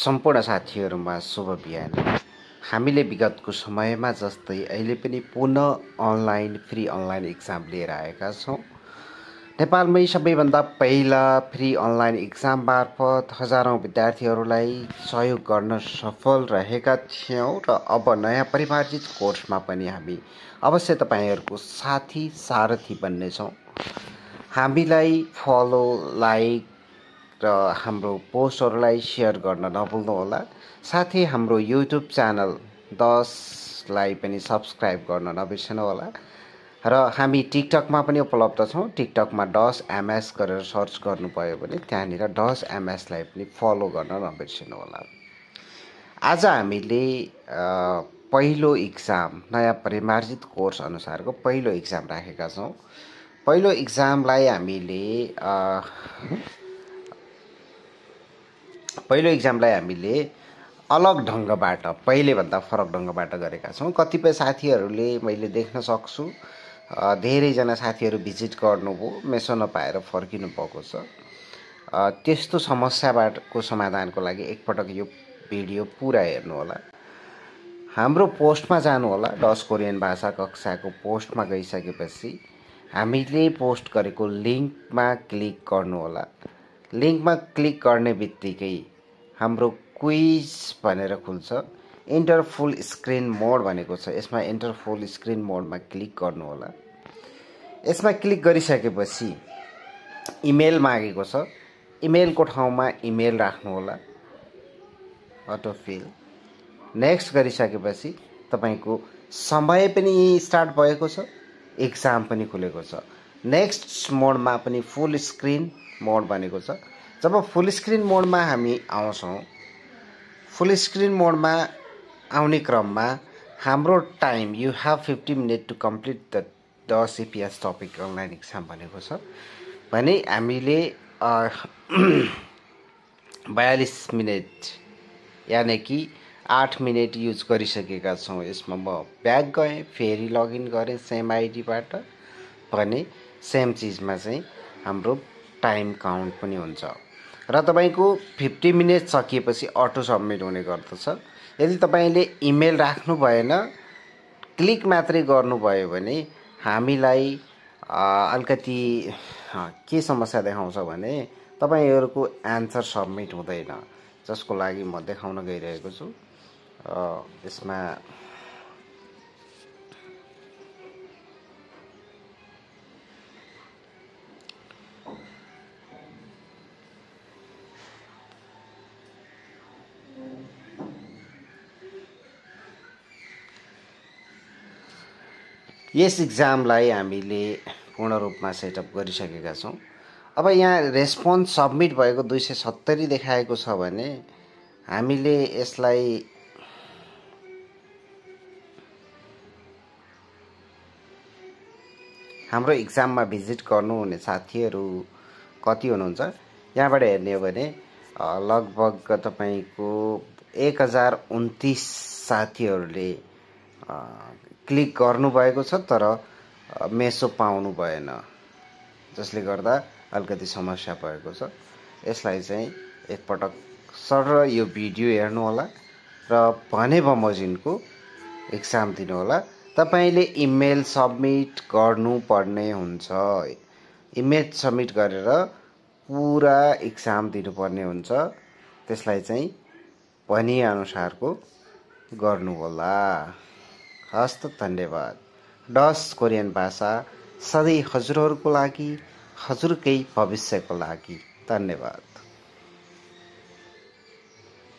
सम्पूर्ण साथीहरुमा शुभ बिहान। हामीले विगतको समयमा जस्तै अहिले पनि पुनः अनलाइन फ्री अनलाइन एक्जाम लिएर आएका छौं। नेपालमै सबैभन्दा पहिला फ्री अनलाइन एक्जाम मार्फत हजारौं विद्यार्थीहरूलाई सहयोग गर्न सफल रहेका थियौं र अब नयाँ परिमार्जित कोर्समा पनि हामी अवश्य तपाईहरुको साथी सारथी बन्ने छौं। हामीलाई फलो लाइक र हाम्रो पोस्टहरुलाई शेयर गर्न नभुल्नुहोला। साथै हाम्रो युट्युब च्यानल 10 लाई पनि सब्स्क्राइब गर्न नबिर्सनुहोला र हामी टिकटकमा पनि उपलब्ध छौं। टिकटकमा 10ms गरेर सर्च गर्नुभयो भने त्यहाँनिर 10ms लाई पनि फलो गर्न नबिर्सनुहोला। आज हामीले पहिलो एक्जाम नयाँ परिमार्जित कोर्स अनुसारको पहिलो एक्जाम राखेका छौं। पहिलो एक्जामलाई हामीले अलग ढंगबाट पहिले भन्दा फरक ढंगबाट गरेका छौं। कतिपय साथीहरुले मैले देख्न सक्छु धेरै जना साथीहरु भिजिट गर्नुभयो, मेसो नपाएर फर्किनु भएको छ। त्यस्तो समस्याको समाधानको लागि एकपटक यो भिडियो पुरा हेर्नु होला। हाम्रो पोस्टमा जानु होला। 10 कोरियन भाषा कक्षाको पोस्टमा गइसकेपछि हामीले पोस्ट गरेको लिंकमा क्लिक गर्नु होला। लिंकमा क्लिक गर्ने बित्तिकै हाम्रो क्विज भनेर खुल्छ। एन्टर फुल स्क्रिन मोड भनेको छ। यसमा एन्टर फुल स्क्रिन मोडमा क्लिक गर्नु होला। यसमा क्लिक गरिसकेपछि इमेल मागेको छ। इमेलको ठाउँमा इमेल राख्नु होला। अटो फिल नेक्स्ट गरिसकेपछि तपाईको समय पनि स्टार्ट भएको छ, एक्जाम पनि खुलेको छ। नेक्स्ट मोडमा पनि फुल स्क्रिन मोड भनेको छ। जब फुल स्क्रिन मोडमा हामी आउँछौं, फुल स्क्रिन मोडमा आउने क्रममा हाम्रो time you have 50 minute to complete the 10 CPS topic online exam भनेको छ। भने हामीले 42 मिनेट यानी कि 8 मिनेट युज गरिसकेका छौं। यसमा म ब्याक गए, फेरि लगइन गरे सेम आईडीबाट भने सेम चीजमा चाहिँ हाम्रो टाइम काउन्ट पनि हुन्छ र तपाईको 50 मिनेट सकिएपछि अटो सबमिट हुने गर्दछ। यदि तपाईले इमेल राख्नु भएन, क्लिक मात्रै गर्नुभयो भने हामीलाई अलिकति के समस्या देखाउँछ भने तपाईहरुको आन्सर सबमिट हुँदैन, जसको लागि म देखाउन गइरहेको छु। यसमा यस एक्जामलाई हामीले पूर्ण रूपमा सेटअप गरिसकेका छौं। अब यहाँ रेस्पोन्स सबमिट भएको 270 देखाएको छ भने हामीले यसलाई हाम्रो एक्जाममा भिजिट गर्नुहुने साथीहरु कति हुनुहुन्छ यहाँबाट हेर्ने हो भने लगभग तपाईको 1029 साथीहरुले क्लिक गर्नु भएको छ, तर मेसो पाउनु भएन, जसले गर्दा अलिकति समस्या भएको छ। यसलाई चाहिँ एकपटक सर यो भिडियो हेर्नु होला र भने बमोजिमको एक्जाम दिनु होला। तपाईले इमेल सबमिट गर्नु पर्ने हुन्छ। इमेल सबमिट गरेर पूरा एक्जाम दिनुपर्ने हुन्छ। त्यसलाई चाहिँ भनिए अनुसारको गर्नु होला। हस्त धन्यवाद। 10 कोरियन भाषा सधैं हजुरहरुको लागि, हजुरकै भविष्यको लागि। धन्यवाद।